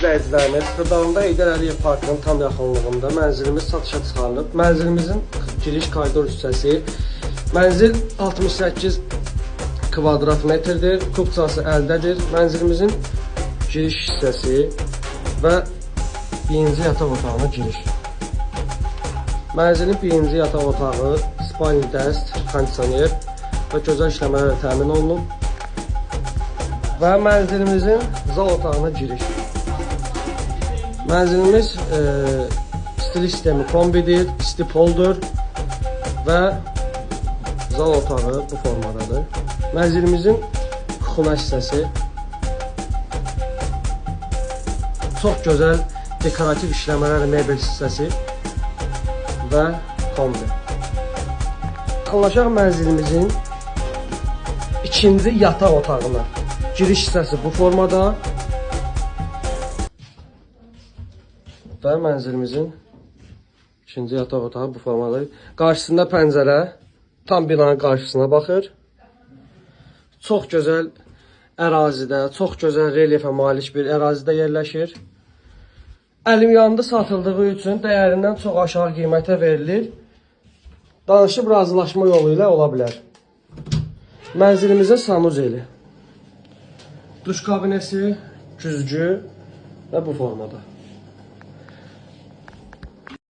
İzləyicilərimiz, Xırdalanda Heydər Əliyev Parkının tam yaxınlığında mənzilimiz satışa çıxarılıb. Mənzilimizin giriş koridor hissəsi, mənzil 68 kvadrat metrdir, kupçası əldədir. Mənzilimizin giriş hissəsi və birinci yataq otağına giriş. Mənzilin birinci yataq otağı, spalni dəst, kondisioner və gözəl işləmələrlə təmin olunub. Və mənzilimizin zal otağına giriş. Mənzilimiz istilik sistemi kombidir, isti poldur və zal otağı bu formadadır. Mənzilimizin kuxuna hissəsi çox gözəl dekorativ işləmələr, mebel hissəsi və kombi. Yaxınlaşaq mənzilimizin ikinci yataq otağına. Giriş hissəsi bu formada və mənzilimizin ikinci yataq otağı bu formada. Qarşısında pəncərə, tam binanın qarşısına baxır. Çox gözəl ərazidə, çox gözəl relyefə malik bir ərazidə yerləşir. Əlim yanında satıldığı üçün dəyərindən çox aşağı qiymətə verilir. Danışıb razılaşma yolu ilə ola bilər. Mənzilimizin sanuzeli, duş kabinesi, güzgü və bu formada.